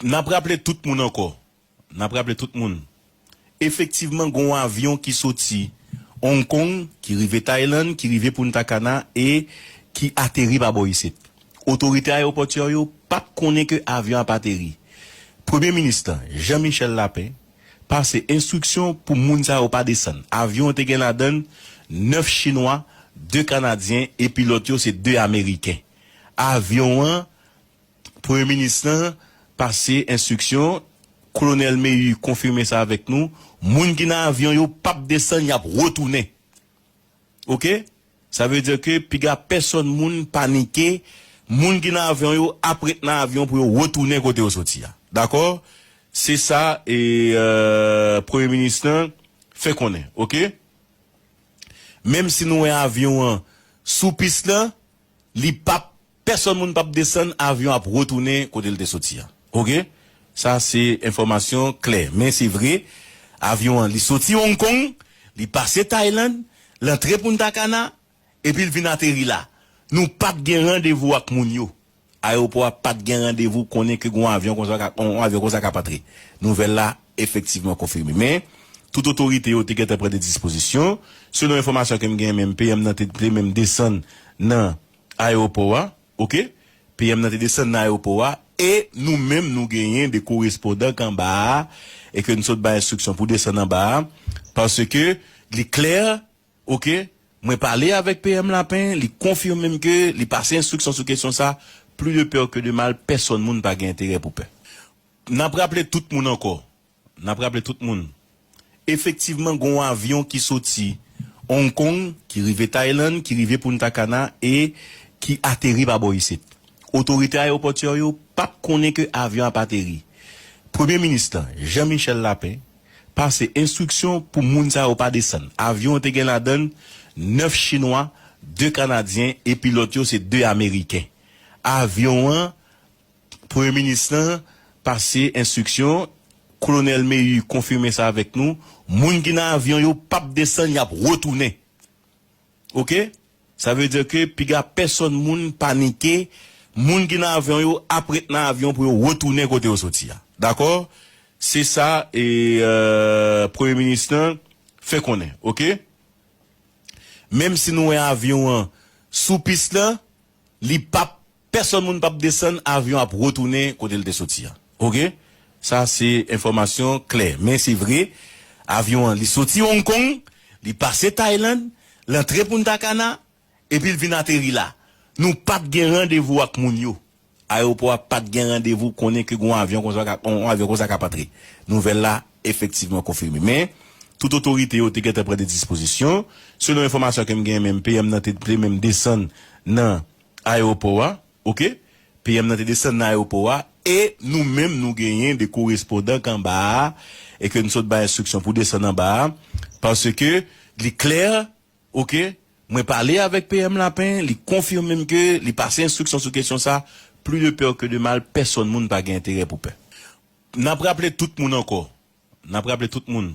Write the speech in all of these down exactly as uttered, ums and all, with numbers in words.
N ap raple tout moun ankò. N ap raple tout moun. Efektivman, gen yon avyon ki soti Hong Kong, ki rive Taylann, ki rive Punta Cana e ki ateri pa bò isit. Otorite ayewopòtyè yo p ap konnen ke avyon ap ateri. Premye minis lan, Jean Michel Lapin, pase enstriksyon pou moun sa yo pa desann. Avyon an te gen ladan l nèf Chinwa, de Kanadyen, epi lòt yo se de Ameriken. Avyon an, Premye minis lan pase enstriksyon, Kolonèl Mehu konfime sa avèk nou, moun ki nan avyon yo p ap desann, y ap retounen. Oke? Sa vle di ke piga pèsòn moun panike, moun ki nan avyon yo ap ret nan avyon pou yo retounen kote yo soti a. Dakò? Se sa e, euh, Premye minis lan fè konnen, oke? Menm si nou wè avyon an sou pis lan, li p ap, pèsòn moun p ap desann, avyon ap retounen kote l te soti a. Oke? Sa se enfòmasyon klè. Men se vre, avyon an, li soti Hong Kong, li pase Taylann, l antre Punta Cana, epi l vin ateri la. Nou pa t gen randevou ak moun yo. Ayewopò a pa t gen randevou, konnen ke gen yon avyon konsa k ap, yon avyon konsa k ap antre. Nouvèl la efektivman konfime. Men, tout otorite yo te gentan pran de dispozisyon. Selon enfòmasyon ke m genyen, menm P M nan te, te menm desann nan ayewopò a, oke? P M nan te desann nan ayewopò a, e nou menm nou genyen de korespondan k anba a, e ke n sot bay enstriksyon pou desann anba a, paske li klè, oke? Mwen pale avèk P M Lapin, li konfime m ke li pase enstriksyon sou kesyon sa, plus de peur que de mal, pèsòn moun pa gen enterè pou pè. N ap raple tout moun ankò. N ap raple tout moun. Efektivman, gen yon avyon ki soti Hong Kong, ki rive Taylann, ki rive Punta Cana e ki ateri pa bò isit. Otorite ayewopòtyè yo p ap konnen ke avyon ap ateri. Premye minis lan, Jean Michel Lapin, pase enstriksyon pou moun sa yo pa desann. Avyon an te gen ladan l nèf Chinwa, de Kanadyen, epi lòt yo se de Ameriken. Avyon an, Premye minis lan pase enstriksyon, Kolonèl Mehu konfime sa avèk nou, moun ki nan avyon yo p ap desann, y ap retounen. Oke? Sa vle di ke piga pèsòn moun panike, moun ki nan avyon yo ap ret nan avyon pou yo retounen kote yo soti a. Dakò? Se sa e, euh, Premye minis lan fè konnen, oke? Menm si nou wè avyon an sou pis lan, li p ap, pèsòn moun p ap desann, avyon ap retounen kote l te soti a. Oke? Sa se enfòmasyon klè. Men se vre, avyon an, li soti Hong Kong, li pase Taylann, l antre Punta Cana, epi l vin ateri la. Nou pa t gen randevou ak moun yo. Ayewopò a pa t gen randevou, konnen ke gen yon avyon konsa k ap, yon avyon konsa k ap antre. Nouvèl la efektivman konfime. Men, tout otorite yo te gentan pran de dispozisyon. Selon enfòmasyon ke m genyen, menm P M nan te, te menm desann nan ayewopò a, oke? P M nan te desann nan ayewopò a, e nou menm nou genyen de korespondan k anba a, e ke n sot bay enstriksyon pou desann anba a, paske li klè, oke? Mwen pale avèk P M Lapin, li konfime m ke li pase enstriksyon sou kesyon sa, plus de peur que de mal, pèsòn moun pa gen enterè pou pè. N ap raple tout moun ankò. N ap raple tout moun.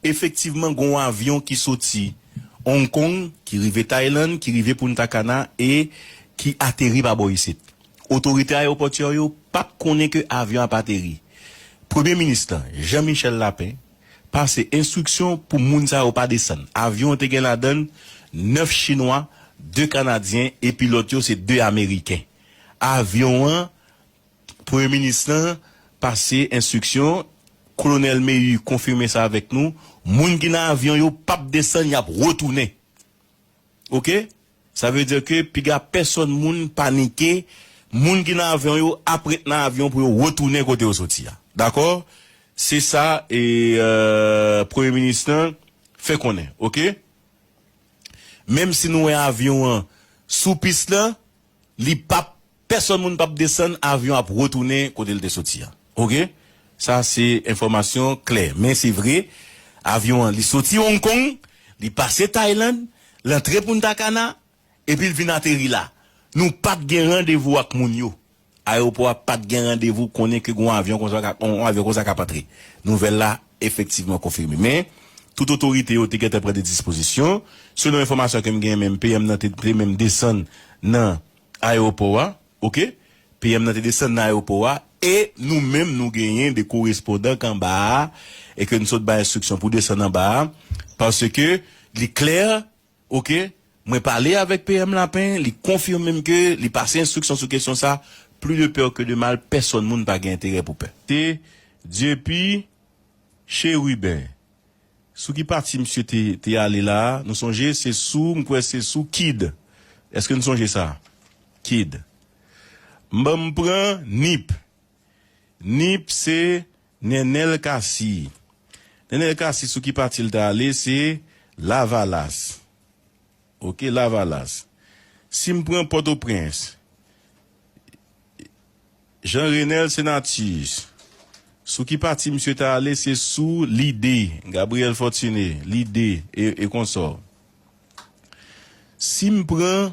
Efektivman, gen yon avyon ki soti Hong Kong, ki rive Taylann, ki rive Punta Cana e ki ateri pa bò isit. Otorite ayewopòtyè yo p ap konnen ke avyon ap ateri. Premye minis lan, Jean Michel Lapin, pase enstriksyon pou moun sa yo pa desann. Avyon an te gen ladan l nèf Chinwa, de Kanadyen, epi lòt yo se de Ameriken. Avyon an, Premye minis lan pase enstriksyon, Kolonèl Mehu konfime sa avèk nou, moun ki nan avyon yo p ap desann, y ap retounen. Oke? Sa vle di ke piga pèsòn moun panike, moun ki nan avyon yo ap ret nan avyon pou yo retounen kote yo soti a. Dakò? Se sa e, euh, Premye minis lan fè konnen, oke? Menm si nou wè avyon an sou pis lan, li p ap, pèsòn moun p ap desann, avyon ap retounen kote l te soti a. Oke? Sa se enfòmasyon klè. Men se vre, avyon an, li soti Hong Kong, li pase Taylann, l antre Punta Cana, epi l vin ateri la. Nou pa t gen randevou ak moun yo. Ayewopò a pa t gen randevou, konnen ke gen yon avyon konsa k ap, yon avyon konsa k ap antre. Nouvèl la efektivman konfime. Men, tout otorite yo te gentan pran de dispozisyon. Selon enfòmasyon ke m genyen, menm P M nan te, te menm desann nan ayewopò a, oke? P M nan te desann nan ayewopò a, E nou menm, nou genyen de korespondan k anba a, e ke n sot bay enstriksyon pou desann anba a, paske li klè, oke, mwen pale avèk P M Lapin, li konfime m ke li pase enstriksyon sou kesyon sa, plus de peur que de mal, pèsonn moun pa gen enterè pou pè. Te Dieupy Chérubin. Sou ki pati misye te, te ale la a? Nou sonje, se sou, m kwè se sou Kid. Èske n sonje sa? Kid. M ban m pran Nip. Nip se Nenel Cassy. Nenel Cassy, sou ki pati l ta ale? Se Lavalas. Oke, Lavalas. Si m pran Pòtoprens, Jean Renel Senatus, sou ki pati misye ta ale? Se sou Lide, Gabriel Fortuné, Lide e, e konsò. Si m pran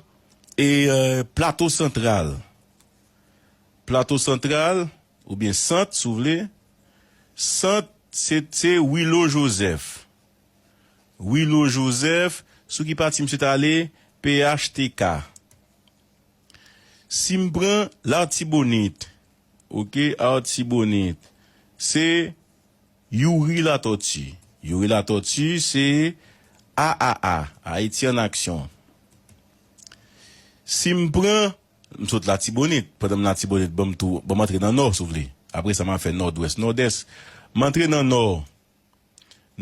e, euh, Plato Santral, Plato Santral, oubyen Sant, si w vle, Sant, se, se Willo Joseph. Willo Joseph, sou ki pati misye ta ale? P H T K. Si m pran Latibonit, oke, Latibonit, se Youri Latortue. Youri Latortue, se A A A, Ayiti an Aksyon. Si m pran, m sot Latibonit, pandan m Latibonit, ban m tou, ban m antre nan Nò, si w vle. Apre sa, m a fè Nòdwès, Nòdès. M antre nan Nò.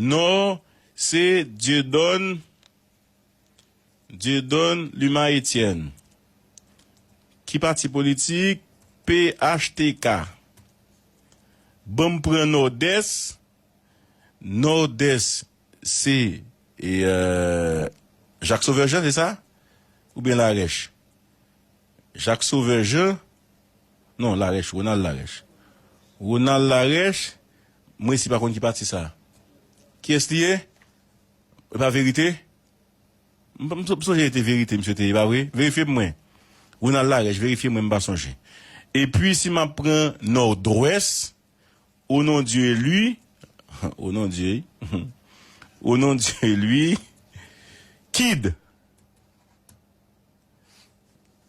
Nò, se Dieudonne, Dieudonne Luma Etienne. Ki pati politik? P H T K. Ban m pran Nòdès. Nòdès, se, e, euh, Jacques Sauveur Jean, se sa? Oubyen Larèch? Jacques Sauveur Jean? Non, Larèch, Ronald Larèch. Ronald Larèch, mwen si pa konn ki pati sa. Kiyès li ye? E pa Verite? M, m, m sonje te Verite, misye te ye, pa vre? Verifye pou mwen. Ronald Larèch, verifye mwen, m pa sonje. Epi, si m ap pran Nòdwès, au nom Dieu, lui, au nom Dieu, au nom Dieu, lui, Kid.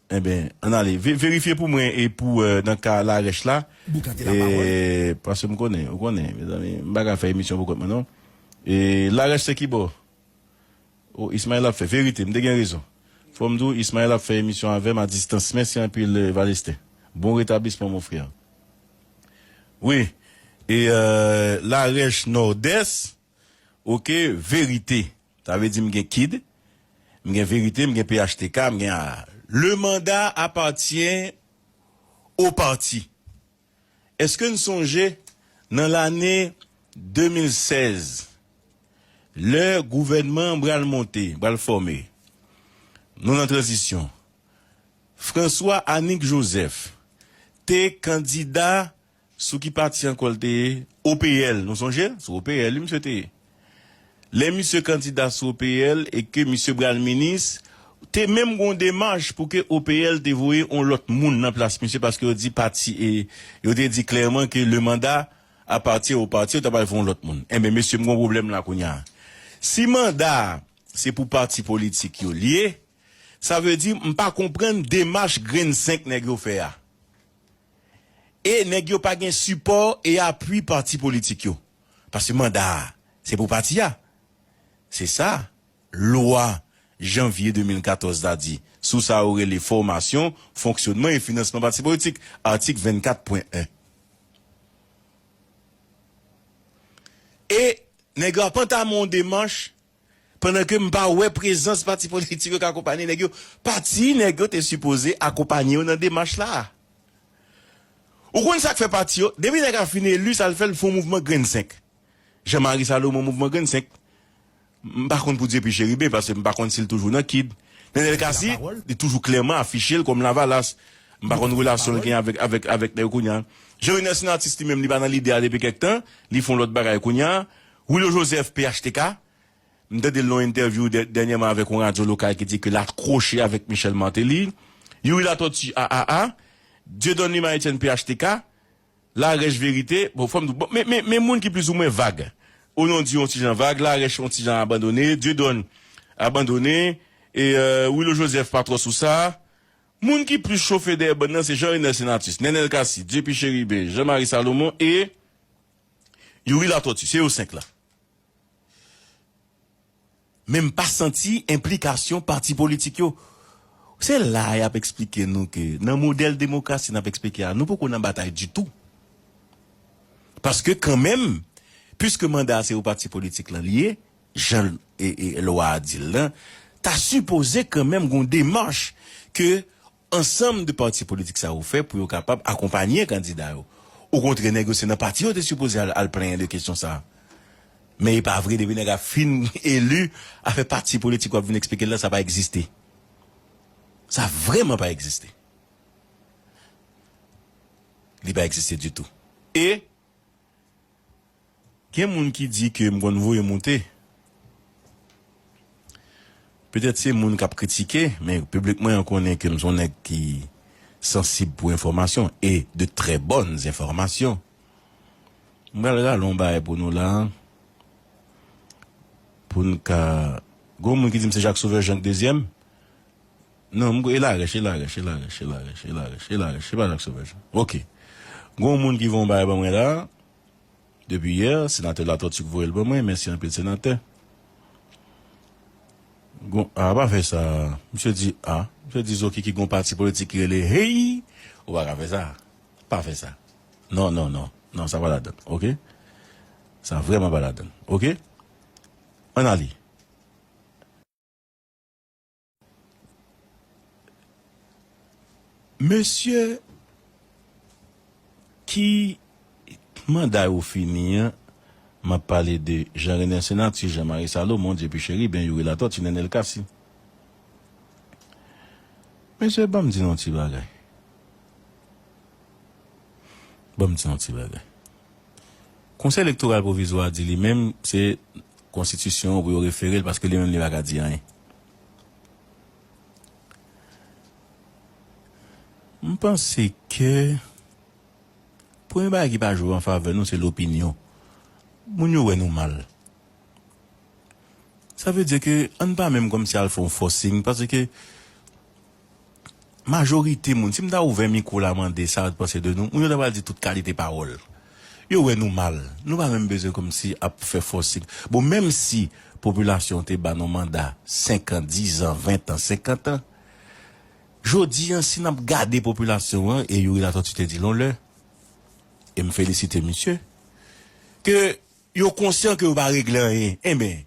Enben, ann ale. Ve-, verifye pou mwen e pou, euh, nan ka Larèch la. Boukante lapawòl. E, paske m konnen, ou konnen, mezanmi, m pa ka fè emisyon pou kont mwen, non. E Larèch se ki bò? O, Ismaël ap fè. Verite, m te gen rezon. Fò m di w, Ismaël ap fè emisyon avè m a distans. Mèsi anpil, euh, Valestin. Bon retablisman, mon frère. Wi. E, euh, Larèch Nòdès, oke, Verite. Sa vle di m gen Kid, m gen Verite, m gen P H T K, m gen A A. Le mandat appartient au parti. Èske n sonje nan lane de mil sèz, lè gouvènman an pral monte, pral fòme, nou nan tranzisyon, François Anick Joseph te kandida sou ki pati ankò l te ye? O P L, nou sonje l? Sou O P L, wi, misye te ye. Lè misye kandida sou O P L e ke misye pral minis, te menm gon demach pou ke O P L te voye on lòt moun nan plas misye, paske yo di pati, e, yo te di klèman ke le mandat appartient au parti, yo ta pral voye on lòt moun. Enben, mesye, m gon pwoblèm la kounye a. Si manda a se pou pati politik yo li ye, sa vle di m pa konprann demach grenn senk nèg yo fè a. E nèg yo pa gen sipò e apui pati politik yo. Paske manda a, se pou pati a. Se sa, lwa janvye de mil katòz la di sou sa yo rele fòmasyon, fonksyonman e finansman pati politik, atik vennkat pwen en. E nèg yo ap antame yon demach pandan ke m pa wè prezans pati politik yo k akonpanye nèg yo. Pati nèg yo te sipoze akonpanye yo nan demach la. Ou konn sa k fè pati yo? Depi nèg la fin eli, sa l fè, l fè yon mouvman grenn senk. Jean Marie Salomon, mouvman grenn senk. M pa konn pou Dieupy Chérubin, paske m pa konn si l toujou nan Kid. Nenel Cassy, li toujou klèman afiche l kòm Lavalas. M pa konn relasyon l gen avèk, avèk, avèk nèg yo kounye a. Jean Renel Senatus li menm, li pa nan lide a depi kèk tan. Li fè yon lòt bagay kounye a. Willo Joseph, P H T K. M tande l nan yon entèvyou dè-, dènyèman avèk yon radyo lokal ki di ke l akwoche avèk Michel Martelly. Youri Latortue, A A A. Dieudonne Lima Etienne, P H T K. Larèch Verite, bon, fò m di w, bon, men, men, men moun ki plizoumwen vag. Onon di yon ti jan vag, Larèch yon ti jan abandone, Dieudonne abandone, e, euh, Willo Joseph pa twò sou sa. Moun ki plis chofe dèyè bann nan se Jean Renel Senatus, Nenel Cassy, J P Chérubin, Jean Marie Salomon e Youri Latortue. Se yo senk la. Men m pa santi enplikasyon pati politik yo. Se la y ap eksplike nou ke nan modèl demokrasi n ap eksplike a, nou poko nan batay ditou. Paske kanmenm, piske manda a se pou pati politik lan li ye, jan e, e, lwa a di l lan, ta sipoze kanmenm gon demach ke ansanm de pati politik sa yo fè pou yo kapab akonpaye kandida yo. Okontrè, nèg yo se nan pati yo te sipoze al, al plenyen de kesyon sa. Men e pa vre, depi nèg a fin eli, afè pati politik w ap vin eksplike l la, sa pa egziste. Sa vrèman pa egziste. Li pa egziste ditou. E gen moun ki di ke m konn voye moute. Petèt se moun k ap kritike, men piblik mwen an konnen ke m se yon nèg ki sansib pou enfòmasyon, e de très bonnes informations. M pral rale yon bagay pou nou la, pou n ka, gon moun ki di m se Jacques Sauveur Jean k dezyèm. Non, m, e Larèch, e Larèch, e Larèch, e Larèch, e Larèch, e Larèch, se pa Jacques Sauveur Jean. Ok. Gon moun ki voye yon bagay ban mwen la. Depi yè, senatè Latortue k voye l ban mwen, mèsi anpil senatè. Gon, a, pa fè sa. Misye di, a, misye di Zoki ki gon pati politik ki rele Hey, ou pa ka fè sa. Pa fè sa. Non, non, non. Non, sa pa ladann, ok? Sa vrèman pa ladann, ok? Ann ale. Mesye ki manda yo fini an, m ap pale de Jean Renel Senatus, Jean Marie Salomon, J P Chérubin, Youri Latortue, Nenel Cassy. Mesye, ban m di nou yon ti bagay. Ban m di yon ti bagay. Konsèy Elektoral Pwovizwa a di li menm se konstitisyon an pou yo refere l paske li menm li pa ka di anyen. M panse ke premye bagay ki pa jwe an favè nou se lopinyon. Moun yo wè nou mal. Sa vle di ke ann pa menm kòmsi al fè yon forcing, paske majorite moun, si m ta ouvè mikwo la mande sa yo t panse de nou, moun yo ta pral di tout kalite pawòl. Yo wè nou mal. Nou pa menm bezwen kòmsi ap fè forcing. Bon, menm si popilasyon te ba nou manda senk an, diz an, ven an, senkant an, jodi an, si n ap gade popilasyon an, e Youri Latortue te di l yon lè, e m felisite misye, ke yo konsyan ke yo pa regle anyen. Enben,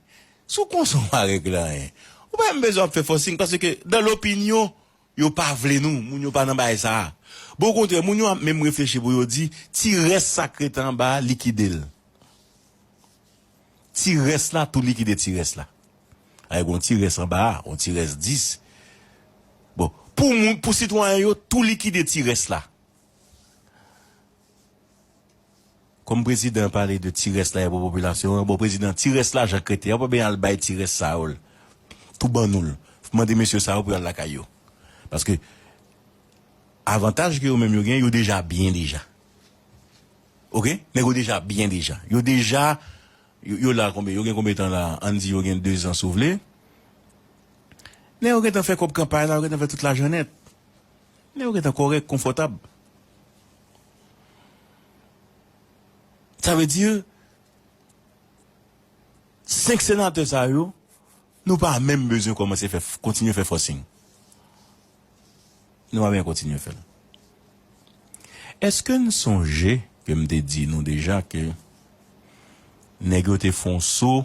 si w konsyan w pa regle anyen, ou pa menm bezwen ap fè forcing, paske dan lopinyon, yo pa vle nou, moun yo pa nan bagay sa a. Bon, okontrè, moun yo ap menm reflechi pou yo di, ti rès sa k rete anba a, likide l. Ti rès la, tou likide ti rès la. Ay, gon ti rès anba a, on ti rès dis. Bon, pou moun, pou sitwayen yo, tou likide ti rès la. Kòm prezidan pale de ti rès la pou popilasyon an, bon, prezidan, ti rès la jan k rete a, ou pa bezwen al bay ti rès sa yo l. Tou ban nou l. Mande mesye sa yo pou y al lakay yo. Paske avantaj ke yo menm yo gen, yo deja byen deja. Oke? Nèg yo deja byen deja. Yo deja, yo, yo la konbyen? Yo gen konbyen tan la? Ann di yo gen dezan si w vle. Nèg yo gentan fè kòb kanpay la, yo gentan fè tout lajan nèt. Nèg yo gentan kòrèk, konfòtab. Sa vle di, senk senatè sa yo, nou pa menm bezwen kòmanse fè, kontinye fè forcing. Nou pa bezwen kontinye fè l. Èske n sonje ke m te di nou deja ke nèg yo te fè yon so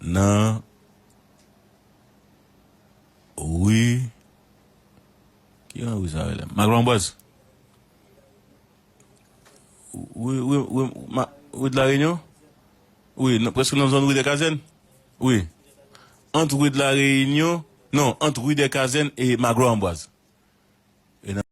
nan ri, ki jan ri sa rele? Maglo Anbwaz. Ri, ri, ri, ma, ri de la Reyinyon? Wi, nan, prèske nan zòn ri dè Kazèn. Wi. Ant ri de la Reyinyon, non, ant ri dè Kazèn e Maglo Anbwaz. E nan